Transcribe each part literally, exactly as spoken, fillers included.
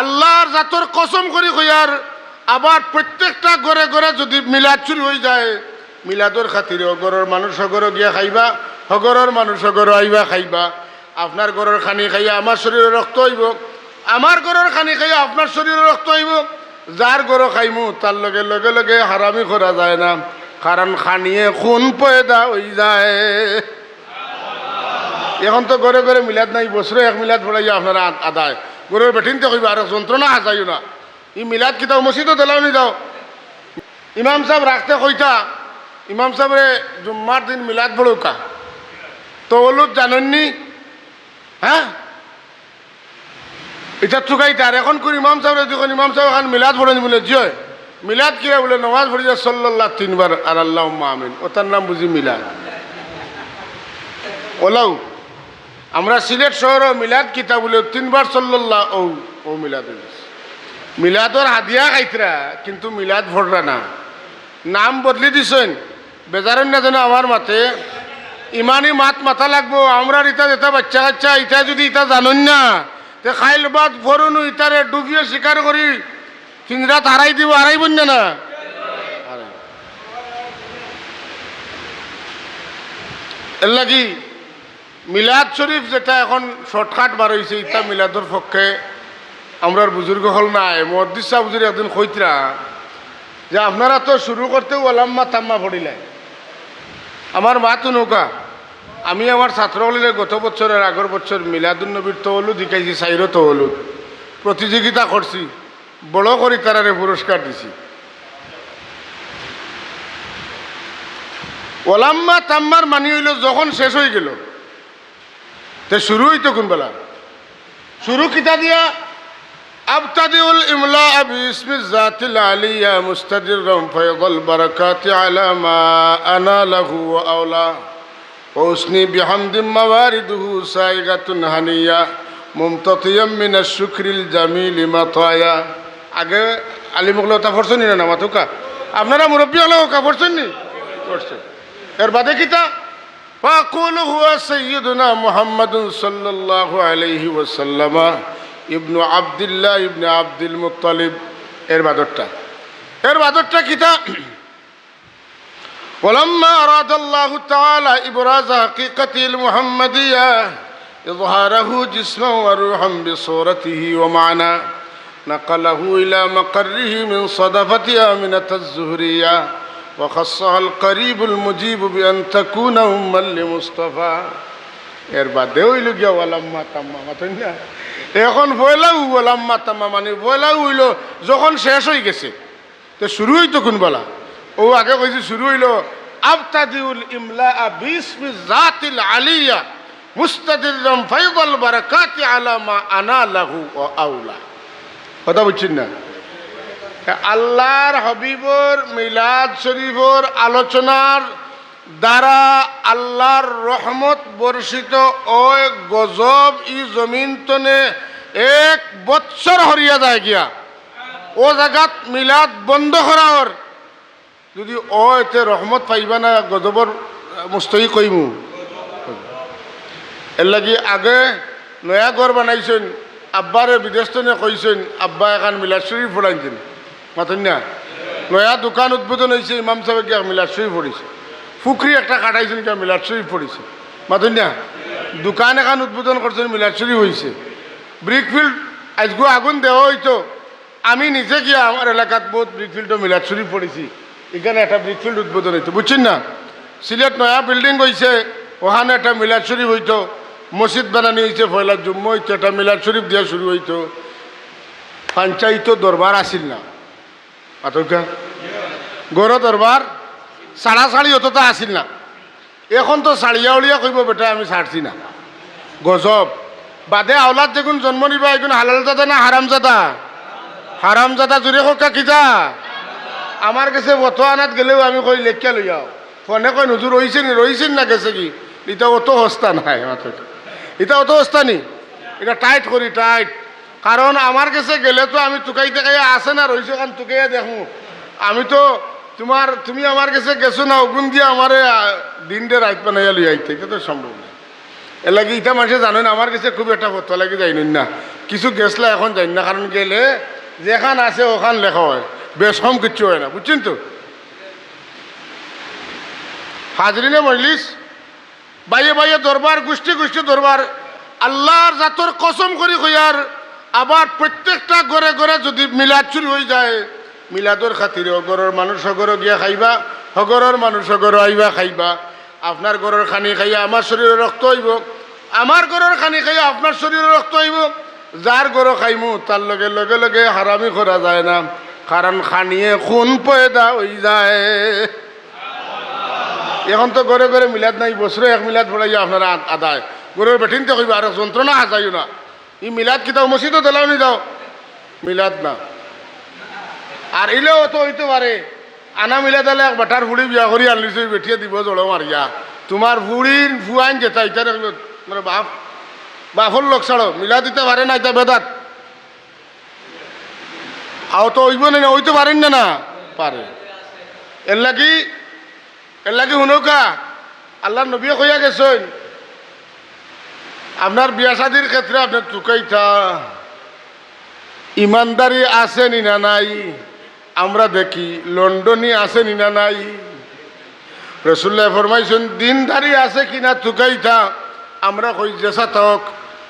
আল্লাহর জাতর কসম করি কইয়ার, আবার প্রত্যেকটা ঘরে ঘরে যুদি মিলাদ শুরু অইযায়, মিলাদর খাতিরে অউ ঘরর মানুষ অউ ঘরো গিয়া খাইবা, অউ ঘরর মানুষ অউ ঘরো আইবা খাইবা। আপনার ঘরর খানি খাইয়া আমার শরীরো রক্ত অইবো, আমার ঘরর খানি খাইয়া আপনার শরীরো রক্ত অইবো। যার ঘরো খাইমু, তার লগে, লগে, লগে হারামি করা যায় না, কারণ খানিয়ে খুন পয়দা অইযায়। এখন তো ঘরে ঘরে মিলাদ নাই, বছরো এক মিলাদ পড়াইয়া আপনারা আ-, আদায়। ঘরর বেটিন্তে কইবা, "আর যন্ত্রণা হাজাইও না, ই মিলাদ কিতাও মসজিদো দিলাও নি যাও।" ইমাম সাব রাখতে কইতা, ইমাম সাবরে জুম্মার দিন মিলাদ পড়উক্কা। তওয়াল্লুদ জানইন নি? হ্যাঁ? ইতা তুকাইতা। আর এখন কুন ইমাম সাবরে দেখইন, ইমাম সাব অখন মিলাদ পড়ইন বুলে, জি অয়। মিলাদ কিতা বুলে, নমাজ পড়ি যে সাল্লাল্লাহ তিনবার আর আল্লাহুম্মা আমিন। অতার নাম বুঝি মিলাদ? অলাউ, আমরা সিলেট শহরো মিলাদ কিতা বুলে তিনবার সাল্লাল্লাহ, অউ, অউ মিলাদ অইগেছে। মিলাদর হাদিয়া খাইতরা, কিন্তু মিলাদ পড়রা না। নাম বদলি দিছইন, বেজার অইন না যেন আমার মাতে। ইমানি মাত মাতা লাগবো। আমরার ইতা যেতা বাইচ্চা কাইচ্চা, ইতা যুদি ইতা জানইন না, তে কাইল বাদ পরনু ইতারে ডুবিয়ে শিকার করি, পিঞ্জরাত হারাই দিবো, হারাইবো না, না? এরলাগি মিলাদ শরীফ যেটা এখন shortcut বার অইছে, ইটা মিলাদর পক্ষে আমরার বুজুর্গ অকল নাই। মুহাদ্দিস সাব হুজুরে একদিন কইতরা যে, "আপনারা তো শুরু করতেউ ওয়ালাম্মা তাম্মা পড়িলাইন।" আমার মাত হুনউক্কা, আমি আমার ছাত্র অকলরে গত বছর আর আগর বছর মিলাদুন নবীর তওয়াল্লুদ হিকাইছি, চাইরো তওয়াল্লুদ প্রতিযোগিতা করছি। বড় করি তারারে পুরস্কার দিছি। ওয়ালাম্মা তাম্মার মানি অইলো যখন শেষ অইগেলো, তে শুরু অইতো কুনবেলা? শুরু কিতা দিয়া? أبتدئ الإملاء باسم الذات العلية مستدرا فيض البركات على ما أناله وأولاه وأثني بحمد موارده سائغة هنية ممتطيا من الشكر الجميل مطاياه। আগে আলিম অকলে অতা পড়ছইন নি না, না মাতউক্কা? আপনারা মুরব্বি অকলে অতা পড়ছইন নি? পড়ছইন। এর বাদে কিতা? فأقول هو سيدنا محمد صلى الله عليه وسلم ابن عبد الله ابن عبد المطلب। এর বাদরটা, এর বাদরটা কিতা? ولما أراد الله تعالى إبراز حقيقته المحمدية إظهاره جسما وروحا بصورته ومعناه نقله إلى مقره من صدفة آمنة الزهرية وخصها القريب المجيب بأن تكون أما لمصطفى। এর বাদে অইলো গিয়া ওয়ালাম্মা তাম্মা, মাতইন না? এখন পয়লাউ ওয়ালাম্মা তাম্মা মানি পয়লাউ অইলো যখন শেষ অইগেছে। তে শুরু অইতো কুনবেলা? অউ আগে কইছি শুরু অইলো, أبتدئ الإملاء باسم الذات العلية مستدرا فيض البركات على ما أناله وأولاه। কথা বুঝছইন না? আল্লাহর হাবিবর মিলাদ শরীফর আলোচনার দ্বারা আল্লাহর রহমত বর্ষিত অয়, গজব ই জমিন তনে এক বৎসর হরিয়া যায় গিয়া। অউ জাগাত মিলাদ বন্ধ করা অর। যুদি অয় তে রহমত পাইবা না, গজবর মুস্তহিক অইমু। এরলাগি আগে নয়া ঘর বানাইছইন, আব্বারে বিদেশ তনে কইছইন, আব্বা এখান মিলাদ শরীফ পড়াইন দিন। মাতইন না? নয়া দোকান উদ্বোধন অইছে, ইমাম সাবে গিয়া মিলাদ শরীফ পড়ছে। ফুকরি একটা কাটাইছইন, গিয়া মিলাদ শরীফ পড়ছে। মাতইন না? দোকান এখান উদ্বোধন করছইন, মিলাদ শরীফ অইছে। ব্রিকফিল্ড আইজগু আগুন দেওয়া অইতো, আমি নিজে গিয়া আমার এলাকাত বউত ব্রিকফিল্ডো মিলাদ শরীফ পড়ছি। ইখানো একটা ব্রিকফিল্ড উদ্বোধন অইতো, বুঝছইন না? সিলেট নয়া বিল্ডিং অইছে, অখানো একটা মিলাদ শরীফ অইতো। মসজিদ বানানি অইছে, পয়লা জুম্মা অইতো, একটা মিলাদ শরীফ দিয়া শুরু অইতো। পঞ্চায়েতো দরবার আছিল না, মাতউক্কা? ঘরো দরবার ছাড়াছাড়ি অততা আছিল না। এখন তো ছাড়িয়া উড়িয়া কইবো, "বেটা, আমি ছাড়ছি না।" গজব। বাদে আওলাদ যেগুন জন্ম নিবা, এগুন হালালজাদা না হারামজাদা? হারামজাদা। জুরে কউক্কা কিতা? আমার গেছে ফতোয়া আনাত গেলেউ আমি কই, "লেখিয়া লইয়াও।" ফোনে কইন, "হুজুর, অইছে নি, রইছে নি না গেছেগি?" ইতা অত হস্তা নায়, মাতউক্কা। ইতা অত হস্তা নি? ইটা টাইট করি, টাইট। কারণ আমার গেছে গেলে তো আমি তুকাইতে খাইয়া আছে না রইছে, কারণ তুকাইয়া দেখমু। আমি তো তুমার, তুমি আমার গেছে গেছো না, অগুন দিয়া আমারে, আ, দিনরে রাইত বানাইয়া লইয়া আইতা, ইটা তো সম্ভব না। এরলাগি ইতা মানষে জানইন, আমার গেছে খুব একটা ফতোয়া লাগি যাইনইন না। কিছু গেছলা, এখন যাইন না, কারণ গেলে যেখান আছে ওখান লেখা হয়, বেশ কম কিচ্ছু হয় না, বুঝছইন তো? হাজিরিনে মজলিস, ভাইয়ে ভাইয়ে দরবার, গুষ্টি গুষ্টি দরবার, আল্লার জাতর কসম করি কইয়ার, আবার প্রত্যেকটা ঘরে ঘরে যুদি মিলাদ শুরু অইযায়, মিলাদর খাতিরে অউ ঘরর মানুষ অউ ঘরো গিয়া খাইবা, অউ ঘরর মানুষ অউ ঘরো আইবা খাইবা। আপনার ঘরর খানি খাইয়া আমার শরীরো রক্ত অইবো, আমার ঘরর খানি খাইয়া আপনার শরীরো রক্ত অইবো। যার ঘরো খাইমু, তার লগে লগে লগে হারামি করা যায় না, কারণ খানিয়ে খুন পয়দা অইযায়। এখন তো ঘরে ঘরে মিলাদ নাই, বছরো এক মিলাদ পড়াইয়া আপনারা আ-, আদায়। ঘরর বেটিন্তে কইবা, "আরে যন্ত্রণা হাজাইও না, ই মিলাদ কিতাও মসজিদো দিলাও নি যাও, মিলাদ না।" আর ইলেও তো অইতো পারে, আনা মিলাদ আলে এক বেটার ফুড়ি বিয়া করি আনলিছে, ওই বেটিয়ে দিবো জড়ো মারিয়া, "তুমার ফুড়ির ফুয়াইন যেতা, ইতারে কইবো, তুমার বাপ, বাপর লোক ছাড়ো, মিলাদ দিতা পারে না, ইতা বেদাত।" আও তো অইবো না, অইতো পারেন না, না পারে। এর লাগি, এর লাগি হুনউক্কা, আল্লার নবীয়ে কইয়া গেছইন, আপনার বিয়া শাদির ক্ষেত্রে আপনে তুকাইতা, ইমানদারি আছে নি না নাই? আমরা দেখি লন্ডনী আছে নি না নাই? রসুল্লায় ফরমাইছইন, দিনদারি আছে কিনা তুকাইতা। আমরা কই, যেছা থাকউক,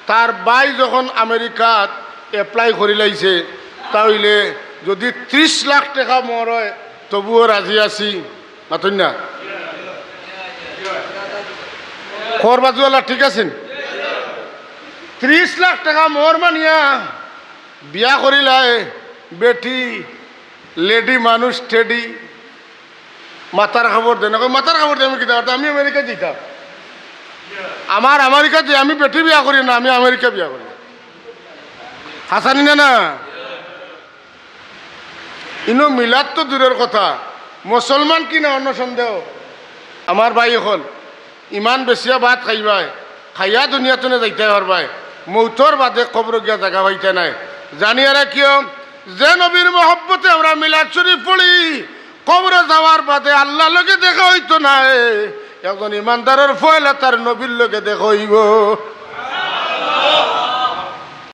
তার ভাই যখন আমেরিকাত apply করিলাইছে, তা অইলে যুদি ত্রিশ লাখ টেকা মোহর অয়, তবুও রাজি আছি। মাতইন না? খর বাজুআলা ঠিক আছইন? ত্রিশ লাখ টেকা মোহর মানিয়া বিয়া করিলায় বেটি, lady মানুষ, টেডি, মাথার খবর দেয় না। কয়, "মাথার খবর দেয় আমি কিতা করতাম? আমি আমেরিকা যাইতাম। আমার আমেরিকা যে আমি বেটি বিয়া করি না, আমি আমেরিকা বিয়া করি।" হাছা নি না, না? ইনো মিলাদ তো দূরর কথা, মুসলমান কি না অন্য সন্দেহ। আমার ভাই অকল, ইমান বেচিয়া ভাত খাইবায়, খাইয়া দুনিয়া থনে যাইতায় পারবায়, মউতর বাদে কবরো গিয়া জাগা পাইতায় নায়। জানিয়া রাখিও, যে নবীর মহব্বতে আমরা মিলাদ শরিফ পড়ি, কবরো যাওয়ার বাদে আল্লার লগে দেখা অইতো নায়। একজন ইমানদারর পয়লা তার নবীর লগে দেখা অইবো।